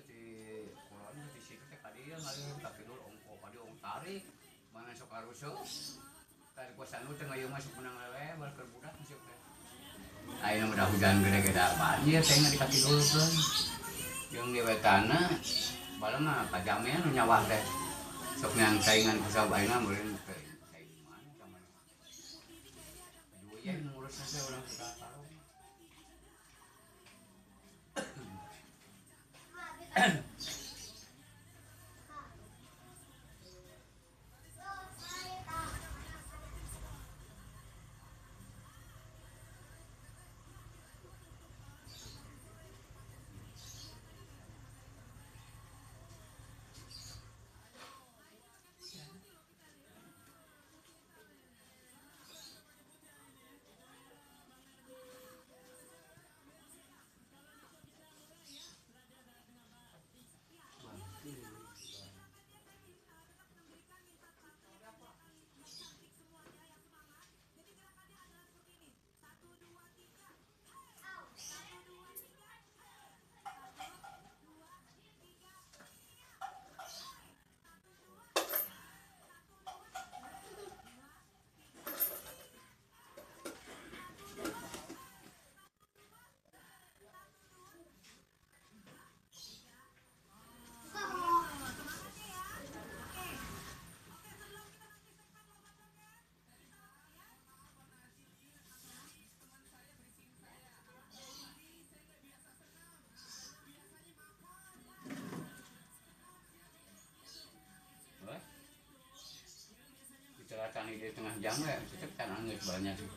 teh di kulon di situ teh ka dieu ngalir ka kidul ongko ka dieu ong tarik mana sok aruseuh. Tadi kosan teh ngayeuh masuk menang lelebar keur budak masuk teh. Ayeuna udah hujan gede-gede banjir teh di kaki dulu kan. Jeung di wetana bala mah pajamean nu nyawah teh. Sok neang saingan ku sabab ayeuna meureun teh saing mana zaman. Duya nu ngurusna teh urang suka tahu. Tani di tengah jam ya, tetep kan anggeus banyak sih.